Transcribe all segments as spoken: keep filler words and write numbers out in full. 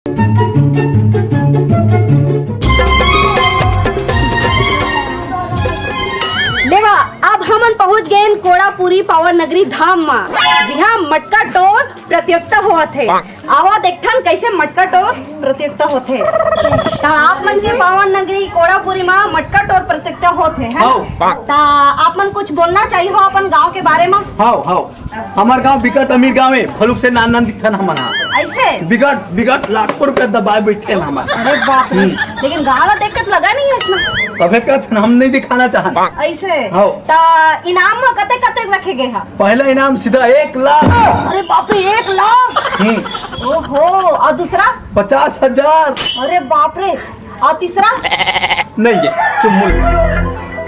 लेवा, अब हमन पहुंच गेन कोड़ापुरी पावन नगरी धाम मा, जिहां मटका टोर प्रतियोगिता होवत हे। आवा देखथन कैसे मटका टोर प्रतियोगिता होथे। त आप मन के पावन नगरी कोड़ापुरी मा मटका टोर प्रतियोगिता होथे, है? हव। त आप मन कुछ बोलना चाहिए हो अपन गांव के बारे मा? हव, हव। हमर गांव बिकट अमीर गांव हे, फलुक से नान नान दिखथन हमन हा। ऐसे? बिकट, बिकट लाखों रुपया दबाए बैठे हन हमन। अरे बाप रे। हम्म। लेकिन गांव ला देख के तो लगा नहीं है इसमें। तभे कहत हन, हम नहीं दिखाना चाहन। ऐसे? हव। त इनाम में कते कते रखे गए हा? पहला इनाम सीधा एक लाख। अरे बाप रे, एक लाख? हम्म। ओहो, और दूसरा? पचास हजार। अरे बाप रे, और तीसरा? नहीं, ये चुमुल।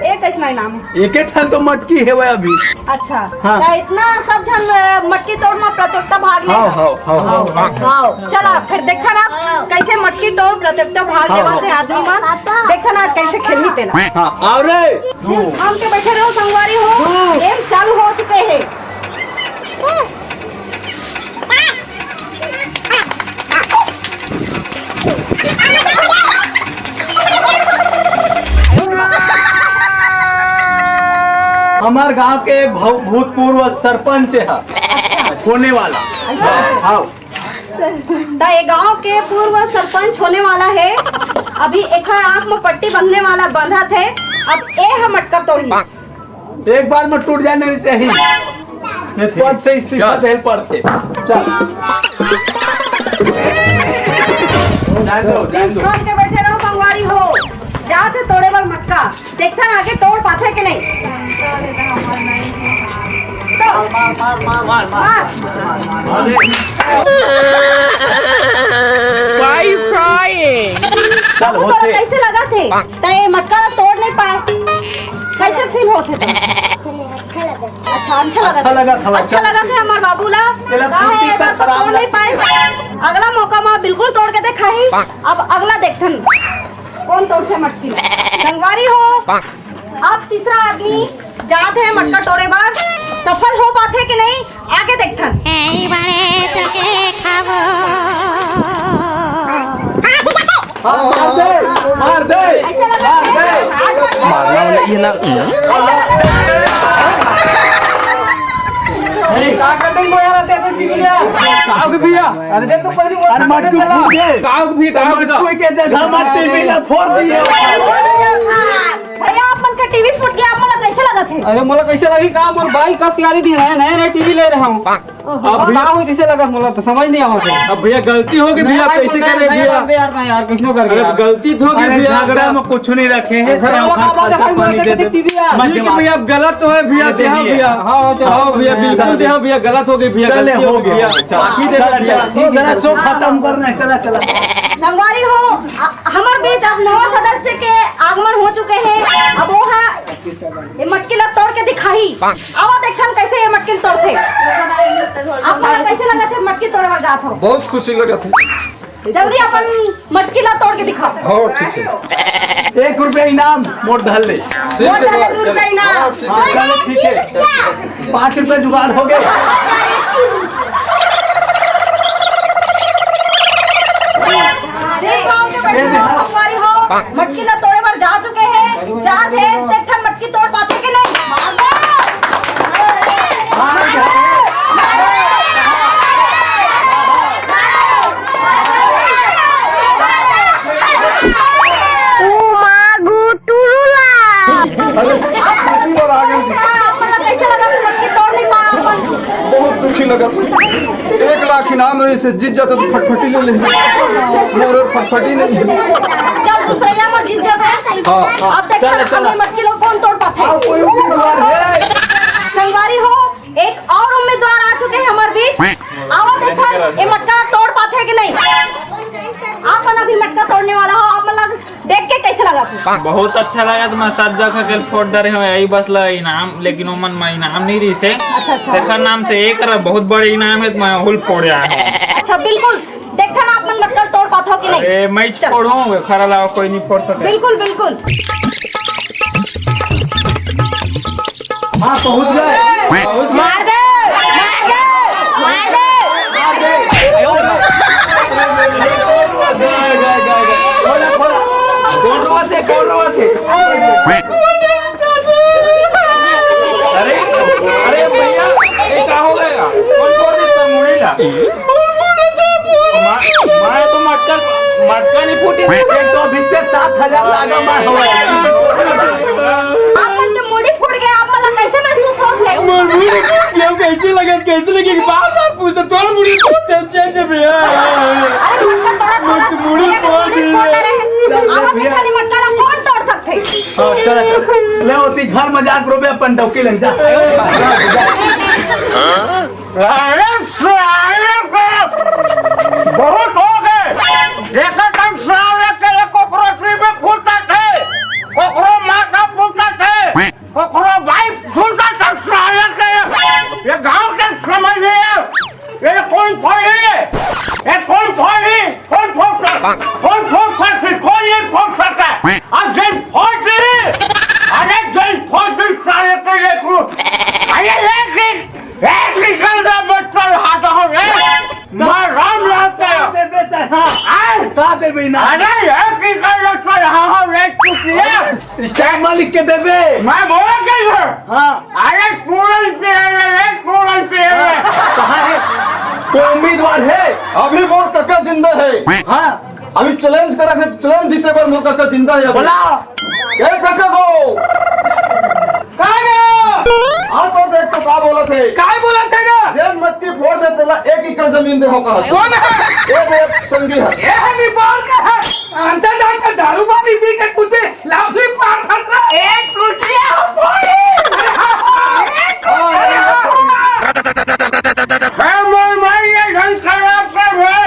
एक कैसना इनाम है? एक ठन तो मटकी है वह अभी। अच्छा, हाँ। त इतना सब झन, अ, मटकी तोड़ में प्रतियोगिता भाग ले। हाँ, हाँ, हाँ, हाँ। हाँ, चला फिर देखा ना कैसे मटकी तोड़ प्रतियोगिता भाग हाँ, लेवा हाँ। थे आदमी मन। देखा ना आज कैसे खेली तेला। हाँ, आओ रे। हम के बैठे रहो संगवारी हो, गेम चालू हो चुके हैं। हमार गांव के भू-, भूतपूर्व सरपंच है, होने वाला। हाँ। त ये गांव के पूर्व सरपंच होने वाला है। अभी एखर आंख में पट्टी बंधने वाला बंधत है। अब ए हम मटका तोड़ी। एक बार में टूट जाए नहीं चाहिए। ये पद से इस्तीफा देल पड़ते। चल। जान दो, जान दो। ध्यान के बैठे रहो, संगवारी हो। जात हे तोड़े बर मटका। देखथन आगे तोड़ पाथे कि नहीं। तो मार, मार, मार, मार, मार। मार। Why you crying? चल, बाबू, तोरा होते। कैसे लगा थे? त ये मटका ला तोड़ नहीं पाए, कैसे फील होथे? अच्छा, अच्छा लगा अच्छा था। लगा था, अच्छा अच्छा। लगा था हमार बाबू ला। तेला काहे फुर्ती एकर कर तो तोड़ नहीं पाए। अगला मौका में बिल्कुल तोड़ के दिखाही। अब अगला देखथन कौन तोड़ से मटकी। संगवारी हो, अब तीसरा आदमी जात हे मटका तोड़े बर, सफल हो पाथे कि नहीं? आगे देखथन। ए बड़े तुके खाबो। हाँ, मार दे, मार दे, ऐसे लगा मार दे। मारना वाला ये ना। ऐसे लगा। अरे, का करते हैं, मोया रहते हैं, तो टीवी ले आ। काव के भैया, अरे, दे तो पहले वो अरे, मटकू फूट गए। काव के भैया, काव के। मटकू के जगह मत टीवी ला फोड़ दिए। भैया, आप मन का टीवी फूट गया, आप मन ला कैसे लगा थे? अरे, मोला कैसे लगी का? मोर बाई कस गाड़ी दी है, नया नया टीवी ले रहा हूँ। ओहो। अब का हो, कैसे लगा? मोला तो समझ नहीं आवत है। अब भैया, गलती हो गई भैया, अब कैसे करे भैया? यार, नहीं यार, कुछ नहीं कर अरे, यार। गलती तो हो गई अरे, भैया। झगड़ा में कुछ नहीं रखे हैं, झगड़ा तेरे वाला ऊपर का बात है, खर्चा भाई, पानी बोला दे दे। टीवी यार। मत ठीक है दे। भैया, अब गलत तो है भैया, अरे, देहा दे भैया। भैया। हाँ, चलो। हाँ भैया, बिल्कुल देहा भैया, गलत हो गई भैया, चले, गलती हो हो गई गया। भैया। चल, माफी दे चल, भैया। चल, चल, चल, शो खत्म करना है, चला, चला। संगवारी हो, अ-, हमर बीच अब नवा सदस्य के आगमन हो चुके हैं। अब वो हा ये मटकी ला तोड़ के दिखाही। आवा देखन कैसे ये मटकी तोड़थे। आप मन ला कैसे लगत हे मटकी तोड़े बर जात हो? बहुत खुशी लगत हे। जल्दी अपन मटकी ला तोड़ के दिखाओ। हाँ, ठीक है। एक रुपया इनाम, मोट धर ले। ठीक मोट है, धर ले, दो रुपया इनाम। हाँ, चलो, ठीक है। पाँच रुपया जुगाड़ हो गए। देख, गाँव के बैठे हो, संगवारी हो, मटकी ला तोड़े बर जा चुके हैं। जा थे, देखथन मटकी तोड़ पाथे कि नहीं। ओ माँ गो टुरुला। अरे, कितनी बार आ गए जी? हाँ, आप मन ला कैसे लगा कि मटकी तोड़ नहीं पाए आप मन? बहुत दुखी लगा। एक लाख इनाम रहिस हे, जीत जाते तो फटफटी ले लेते। मोर फटफटी नहीं है। चल, दूसरा इनाम जीत जाते। हाँ, हाँ। अब देख, चल, चल। हमें मटकी ला कौन तोड़ पाथे? हाँ, कोई उम्मीदवार है? संगवारी हो, एक और उम्मीदवार आ चुके हैं हमारे बीच। आवा देखन, ये मटका तोड़ पाथे कि नहीं? आप मन अभी मटका तोड़ने वाला हो, आप मन ला देख के कैसे लगा था? बहुत अच्छा लगा। तो मैं सब जगह के फोड़ डरे हो, यही बस ला इनाम, लेकिन ओमन में इनाम नहीं रहिस हे। अच्छा, अच्छा। तेकर नाम से एक रहा, बहुत बड़े इनाम है, तो मैं हुल फोड़ आया हूँ। अच्छा, बिल्कुल। देखथन आप मन मटका तोड़ पाथो कि नहीं? अरे, मैं ही चल। फोड़ूं, खरा लाओ, कोई नहीं फोड़ सके। बिल्कुल, बिल्कुल। हाँ, पहुंच गए, पहुंच गए। मार दे, मार दे, मार दे। मार दे। कल मटका नहीं फूटी। ये तो अभी के सात हजार लागा मार हो। आप मन के मुड़ी फूट गया, आप मन ला कैसे महसूस होत हे? मोर मुड़ी फूट गया, कैसे लगे, कैसे लगे? बार बार पूछते, तोर मुड़ी फूट गया, चल जबे यार। अरे मटका तोड़ा, तोड़ा, मुड़ी तोड़ा, फूट मुड़ी गया। फोड़ रहे हैं। चल, आवा चल, देख भैया। खाली मटका ला कौन तोड़ सकते? हाँ, चल, चल। ले होती घर में जाके रोबे अपन डौकी लग जा। अरे साले के बहुत हो गए। देखत हन साले के ये कोकरो सीबे फूटत हे, कोकरो माथा फूटत हे, कोकरो बाई फूटत हे साले के। ये गांव के समझ नहीं आए। ये कौन फोड़ी है? ये कौन फोड़ी? कौन फोड़ सकता? कौन फोड़ सकता? कोई नहीं फोड़ सकता। अब जैन फोड़ दी, अरे जैन फोड़ दी साले के ये क्रू-, अरे एक दिन, एक दिन का बच्चा हाथ हो रे। मैं राम लाल का का देबे तैं, हाँ? आए? का देबे ना? अरे एक दिन का बच्चा यहाँ हो रे, तू किया? स्टैम्प में लिख के देबे। मैं बोला क्या इधर? हाँ। अरे पूरन पिए रे, पूरन पिए रे। कहाँ है? कोई उम्मीदवार है? अभी मोर कका जिंदा है। हाँ। अभी चैलेंज करा है, चैलेंज जीते बर मोर कका जिंदा है अभी। बोला। ए कका को। कहाँ गया? हाँ तो देख तो का बोला थे। काय बोला थे ना? जेन मटकी फोड़ दे तेला एक एकड़ जमीन दे हो कहा। कौन है? ये देख संगी है। ये है नेपाल का है। अंदर जाकर दारू पानी पी के कुछ लाफी मार सकता। एक टुटिया हो पूरी। है मोर भाई, ये घर खराब कर रहे।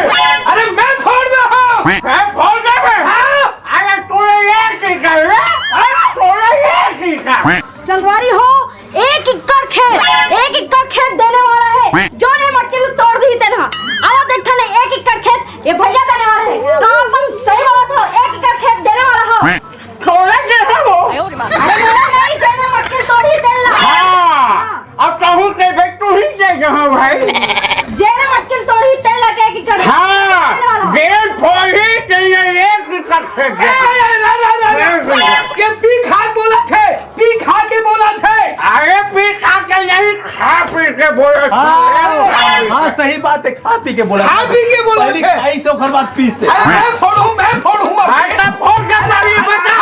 अरे मैं फोड़ रहा हूँ। मैं फोड़ दे बे। हाँ। अरे तू ये की कर रहा? अरे तू ये की कर? संगवारी हो, एक एकड़ खेत, एक एकड़ खेत देने वाला है। जो ने मटकी ल तोड़ दी तेन हा। आवा देखथन एक एकड़ खेत ये भैया देने वाला है। तो अपन सही बात हो, एक एकड़ खेत देने वाला हो। तोड़ा जैसा हो। अरे नहीं, जेने मटकी तोड़ी तेन ला। हाँ। हाँ। अब कहूँ के भाई तू ही दे जहाँ भाई। जेने मटकी तोड़ी तेन ला के की कर। हाँ। तेन वाला। जेन फोड़ी तेन एक कर फेंक दे। ए, ए, रा, रा, रा, रा। एक कर। ये पी खा के बोला थे, पी खा के बोला थे। अरे पी खा के नहीं, खा पी के बोला हाँ, थे। हाँ, सही बात है, खा पी के बोला खा थे। पी के बोला पहले थे। खाई से ओकर बाद पी से। अरे मैं फोड़ू, मैं फोड़ू अब। भाई साहब, फोड़ के मारिए, बता।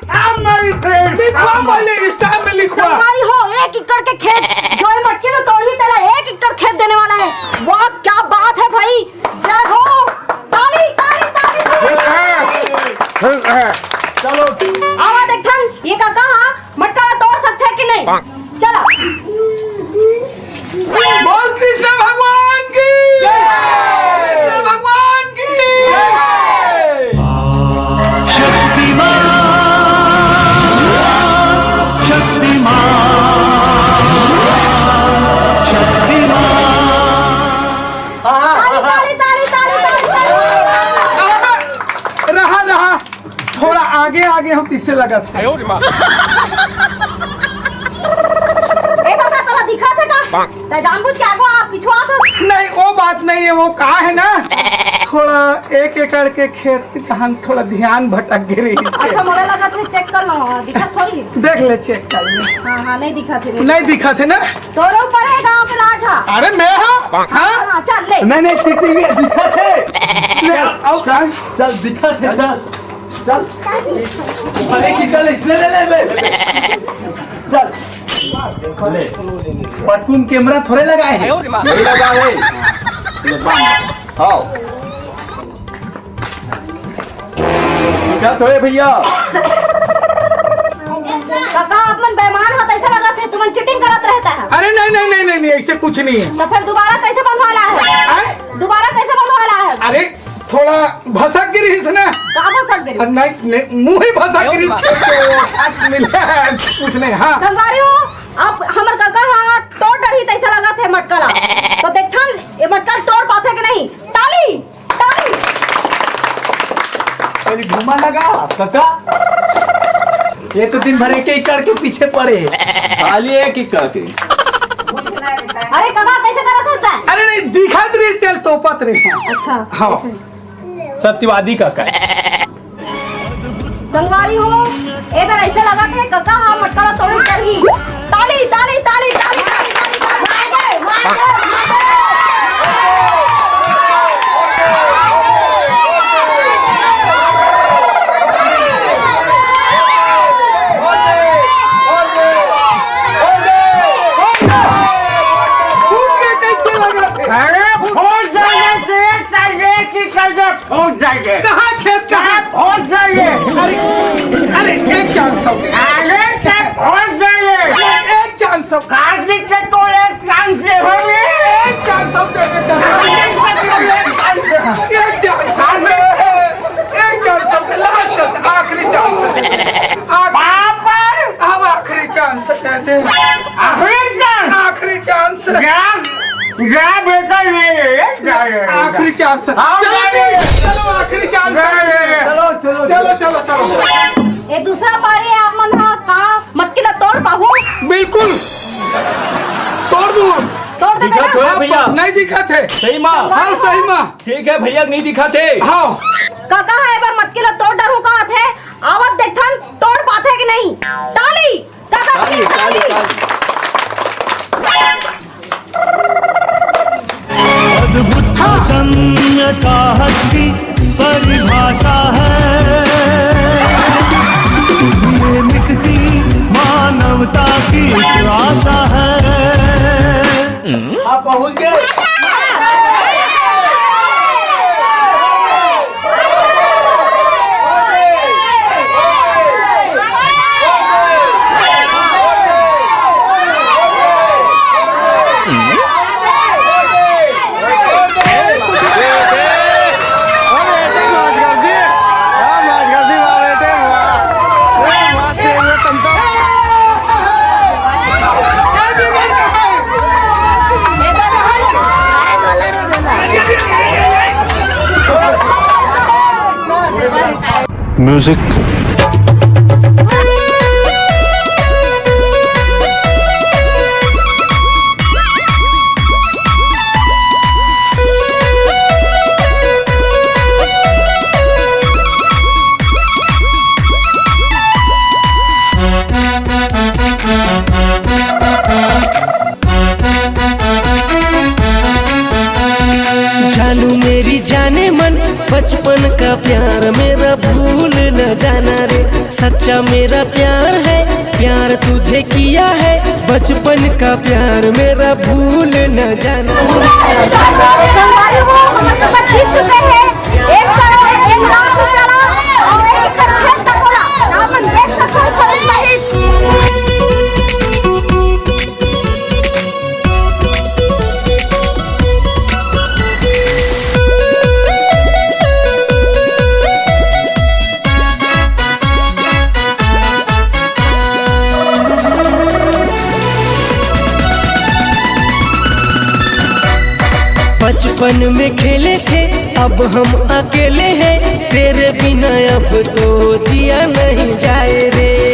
Stop मारी थे। लिखवा पहले, Insta में लिखवा। संगवारी हो, एक एकड़ के खेत, जो ये मटकी ल तोड़ही, तेला एक एकड़ खेत देने वाला है। वाह, क्या बात है भाई, जय हो। ताली, ताली, ताली, ताली, ताली। ठीक है। चलो। आवा देखथन, ये काका हा मटका ला तोड़ सकथे कि नहीं? चला। बोल कृष्ण भगवान की। जय। कृष्ण भगवान की। शक्तिमान, शक्तिमान, शक्तिमान। ताली, ताली, ताली, ताली, ताली, ताली। रहा, रहा। थोड़ा आगे, आगे हम पीछे लगा थे। ए बाबा, तोला दिखा थे का? तै जानबूझ के आगो आ, पीछू आ तो। नहीं, वो बात नहीं है, वो का है ना, थोड़ा एक एकड़ के खेत के जहाँ थोड़ा ध्यान भटक गई रही। अच्छा, मोला लगा थे चेक कर लो, दिखा थोड़ी। देख ले, चेक कर ले। हाँ, हाँ, नहीं दिखा थे। नहीं दिखा थे ना? तोरे ऊपर है गाँव के लाज हा। अरे मैं हाँ? हाँ? हाँ, चल ले। नहीं, नहीं, चीटिंग है, दिखा थे। ले, आओ। चल, चल, दिखा थे, चल। चल। अरे की कल इसने ले ले बे। चल। ले। पटकुन कैमरा थोड़े लगा है। नहीं लगा है। ले बांध। हाँ। क्या तो है भैया? काका, आप मन बेईमान हो, तो ऐसा लगा थे तुमन चीटिंग करत रहता है। अरे नहीं, नहीं, नहीं, नहीं, नहीं, ऐसे कुछ नहीं है। तो फिर दोबारा कैसे बंधवाला है? आए? दोबारा कैसे बंधवाला है? अरे थोड़ा भसक गिरी इसने। का भसक गिरी? अरे नहीं, नहीं, मुंह ही भसक गिरी इसके, तो आज मिला है उसने, हाँ। संगवारी हो, अब हमर काका हाँ तोड़ डरही तैसा लगा थे मटकला। तो देखथन, ये मटकल तोड़ पाथे कि नहीं? ताली, ताली। पहले घुमा लगा, काका। ये तो दिन भर एक ही करके पीछे पड़े। खाली एक ही करके। अरे काका, कैसे करत हस तैं? अरे नहीं, दिखत रही, सेल तोपत रही। अच्छा। हाँ। सत्यवादी काका। संगवारी हो, ए दर ऐसे लगत हे, काका हा मटका ला तोड़े करही। ताली, ताली, ताली, ताली, ताली, ताली, ताली। मार दे, मार दे, मार दे। पहुंच जाएंगे। कहाँ खेत, कहाँ? पहुंच जाएंगे। अरे, अरे, एक चांस और दे। अरे, क्या पहुंच जाएंगे? एक चांस और। काट दीजिए तो एक चांस दे। एक चांस और दे देता हूँ। एक चांस और दे। एक चांस और दे। लास्ट चांस, आखिरी चांस। आखिरी। पापड़। अब आखिरी चांस दे दे। आखिरी चांस। आखिरी चांस। जा, जा बेटा, ये, ये, जा, ये, ये। आखिरी चांस। हाँ, चलो जा, जी, ये। चलो, आखिरी चांस। जा, ये, ये। चलो, चलो, चलो, चलो, चलो। ये दूसरा बार ये आप मन हा का मटकी ला तोड़ पाहू? बिल्कुल। तोड़ दूं हम। तोड़ दे दिखा बेटा। तो है भैया। नहीं दिखा थे। सही माँ। हाँ, सही माँ। ठीक है भैया, नहीं दिखा थे। हाँ। काका हा, एक बार मटकी ला तोड़ डालू कहा थे। आवत देखथन, तोड़ पाथे कि नहीं? ताली! दादा, ताली, ताली, ताली। ताली। अद्भुत, अदम्य साहस की परिभाषा है। ये मिटती मानवता की आशा है। आप पहुंच गए। म्यूजिक। जानू मेरी जाने मन, बचपन का प्यार मेरा भूल न जाना रे। सच्चा मेरा प्यार है, प्यार तुझे किया है, बचपन का प्यार मेरा भूल न जाना। संगवारी हो, हमर कका जीत चुके हैं। एक करोड़ एक लाख रुपया ला, और एक एकड़ खेत तक होला। आपन देख सकत हो, खरीद ला। बचपन में खेले थे, अब हम अकेले हैं। तेरे बिना अब तो जिया नहीं जाए रे।